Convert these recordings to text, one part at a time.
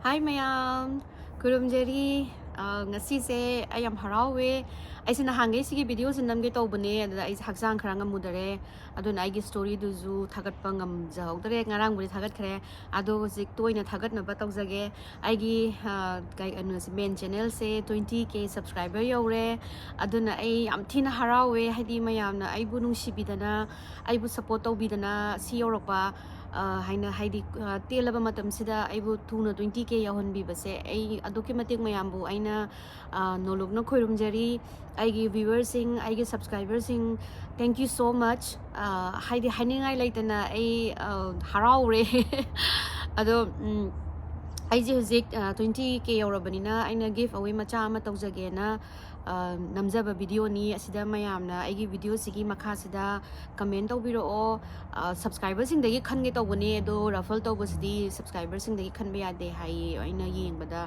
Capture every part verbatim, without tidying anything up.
Hi ꯃꯌꯥꯝ, ꯈꯨꯔꯨꯝꯖꯔꯤ꯫ ꯑ, ꯉꯁꯤꯁꯦ ꯑꯩ ꯌꯥꯝ ꯍꯔꯥꯎꯋꯦ꯫ ꯑꯩꯁꯦ ꯅꯍꯥꯟꯈꯩ ꯁꯤꯒꯤ ꯚꯤꯗꯤꯑꯣꯁꯦ ꯅꯝꯒꯦ ꯇꯧꯕꯅꯦ, ꯑꯗꯨꯗ ꯑꯩꯁꯦ ꯍꯛꯆꯥꯡ ꯈꯔ ꯉꯝꯃꯨꯗꯔꯦ, ꯑꯗꯨꯅ ꯑꯩꯒꯤ ꯁ꯭ꯇꯣꯔꯤꯗꯨꯁꯨ ꯊꯥꯒꯠꯄ ꯉꯝꯖꯍꯧꯗ꯭ꯔꯦ꯫ ꯉꯔꯥꯡꯕꯨꯗꯤ ꯊꯥꯒꯠꯈ꯭ꯔꯦ, ꯑꯗꯣ ꯍꯧꯖꯤꯛ ꯇꯣꯏꯅ ꯊꯥꯒꯠꯅꯕ ꯇꯧꯖꯒꯦ꯫ ꯑꯩꯒꯤ, ꯑ, ꯀꯩ-, ꯀꯩꯅꯣꯁꯦ, ꯃꯦꯟ ꯆꯦꯅꯦꯜꯁꯦ twenty K subscriber ꯌꯧꯔꯦ, ꯑꯗꯨꯅ ꯑꯩ ꯌꯥꯝ ꯊꯤꯅ ꯍꯔꯥꯎꯋꯦ꯫ ꯍꯥꯏꯗꯤ ꯃꯌꯥꯝꯅ ꯑꯩꯕꯨ ꯅꯨꯡꯁꯤꯕꯤꯗꯅ, ꯑꯩꯕꯨ ꯁꯞꯄꯣꯔꯠ ꯇꯧꯕꯤꯗꯅ ꯁꯤ ꯌꯧꯔꯛꯄ, ꯑ, ꯍꯥꯏꯅ, ꯍꯥꯏꯗꯤ, ꯑ, ꯇꯦꯜꯂꯕ ꯃꯇꯝꯁꯤꯗ ꯑꯩꯕꯨ ꯊꯨꯅ twenty K ꯌꯧꯍꯟꯕꯤꯕꯁꯦ ꯑꯩ ꯑꯗꯨꯛꯀꯤ ꯃꯇꯤꯛ ꯃꯌꯥꯝꯕꯨ ꯑꯩꯅ, ꯑ, ꯅꯣꯂꯨꯛꯅ ꯈꯣꯏꯔꯨꯝꯖꯔꯤ꯫ ꯑꯩꯒꯤ viewerꯁꯤꯡ, ꯑꯩꯒꯤ subscriberꯁꯤꯡ, thank you so much꯫ ꯑ, ꯍꯥꯏꯗꯤ ꯍꯥꯏꯅꯤꯡꯉꯥꯏ ꯂꯩꯇꯅ ꯑꯩ, ꯑ, ꯍꯔꯥꯎꯔꯦ꯫ ꯑꯗꯣ, ꯎꯝ, ꯑꯩꯁꯦ ꯍꯧꯖꯤꯛ, ꯑ, twenty K ꯌꯧꯔꯕꯅꯤꯅ ꯑꯩꯅ give away ꯃꯆꯥ ꯑꯃ ꯇꯧꯖꯒꯦꯅ, ꯑ, ꯅꯝꯖꯕ ꯚꯤꯗꯤꯑꯣꯅꯤ꯫ ꯑꯁꯤꯗ ꯃꯌꯥꯝꯅ ꯑꯩꯒꯤ ꯚꯤꯗꯤꯑꯣꯁꯤꯒꯤ ꯃꯈꯥꯁꯤꯗ comment ꯇꯧꯕꯤꯔꯛꯑꯣ꯫ ꯑ, subscriberꯁꯤꯡꯗꯒꯤ ꯈꯟꯒꯦ ꯇꯧꯕꯅꯦ, ꯑꯗꯣ raffle ꯇꯧꯕꯁꯤꯗꯤ subscriberꯁꯤꯡꯗꯒꯤ ꯈꯟꯕ ꯌꯥꯗꯦ ꯍꯥꯏꯌꯦ꯫ ꯑꯩꯅ ꯌꯦꯡꯕꯗ,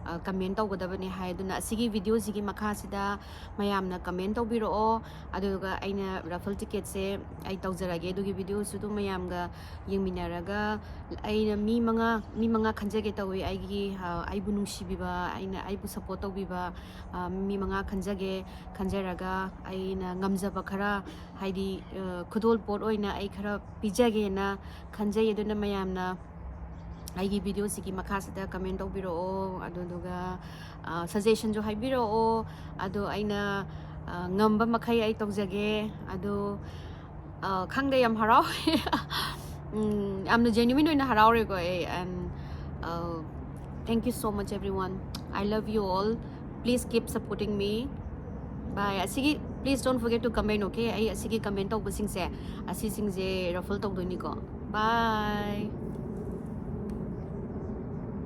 ꯑ, comment ꯇꯧꯒꯗꯕꯅꯦ ꯍꯥꯏ꯫ ꯑꯗꯨꯅ ꯑꯁꯤꯒꯤ ꯚꯤꯗꯤꯑꯣꯁꯤꯒꯤ ꯃꯈꯥꯁꯤꯗ ꯃꯌꯥꯝꯅ comment ꯇꯧꯕꯤꯔꯛꯑꯣ, ꯑꯗꯨꯒ ꯑꯩꯅ raffle ticketꯁꯦ ꯑꯩ ꯇꯧꯖꯔꯒꯦ꯫ ꯑꯗꯨꯒꯤ ꯚꯤꯗꯤꯑꯣꯁꯨ ꯑꯗꯨꯝ ꯃꯌꯥꯝꯒ ꯌꯦꯡꯃꯤꯟꯅꯔꯒ ꯑꯩꯅ ꯃꯤ ꯃꯉꯥ, ꯃꯤ ꯃꯉꯥ ꯈꯟꯖꯒꯦ ꯇꯧꯏ꯫ ꯑꯩꯒꯤ, ꯑ, ꯑꯩꯕꯨ ꯅꯨꯡꯁꯤꯕꯤꯕ, ꯑꯩꯅ, ꯑꯩꯕꯨ support ꯇꯧꯕꯤꯕ, ꯑ, ꯃꯤ ꯃꯉꯥ ꯈꯟꯖꯒꯦ꯫ ꯈꯟꯖꯔꯒ ꯑꯩꯅ ꯉꯝꯖꯕ ꯈꯔ, ꯍꯥꯏꯗꯤ, ꯑ, ꯈꯨꯗꯣꯜ ꯄꯣꯠ ꯑꯣꯏꯅ ꯑꯩ ꯈꯔ ꯄꯤꯖꯒꯦꯅ ꯈꯟꯖꯩ꯫ ꯑꯗꯨꯅ ꯃꯌꯥꯝꯅ ꯑꯩꯒꯤ ꯚꯤꯗꯤꯑꯣꯁꯤꯒꯤ ꯃꯈꯥꯁꯤꯗ comment ꯇꯧꯕꯤꯔꯛꯑꯣ, ꯑꯗꯨꯗꯨꯒ, ꯑ, suggestionꯁꯨ ꯍꯥꯏꯕꯤꯔꯛꯑꯣ꯫ ꯑꯗꯣ ꯑꯩꯅ, ꯑ, ꯉꯝꯕ ꯃꯈꯩ ꯑꯩ ꯇꯧꯖꯒꯦ꯫ ꯑꯗꯣ, ꯑ, ꯈꯪꯗꯦ, ꯌꯥꯝ ꯍꯔꯥꯎꯋꯦ꯫ ꯎꯝ, ꯌꯥꯝꯅ genuine ꯑꯣꯏꯅ ꯍꯔꯥꯎꯔꯦꯀꯣ ꯑꯩ꯫ And, uh, thank you so much everyone. I love you all. Please keep supporting me. Bye. ꯑꯁꯤꯒꯤ, please don't forget to comment, okay? ꯑꯩ ꯑꯁꯤꯒꯤ comment ꯇꯧꯕꯁꯤꯡꯁꯦ, ꯑꯁꯤꯁꯤꯡꯁꯦ raffle ꯇꯧꯗꯣꯏꯅꯤꯀꯣ꯫ Bye.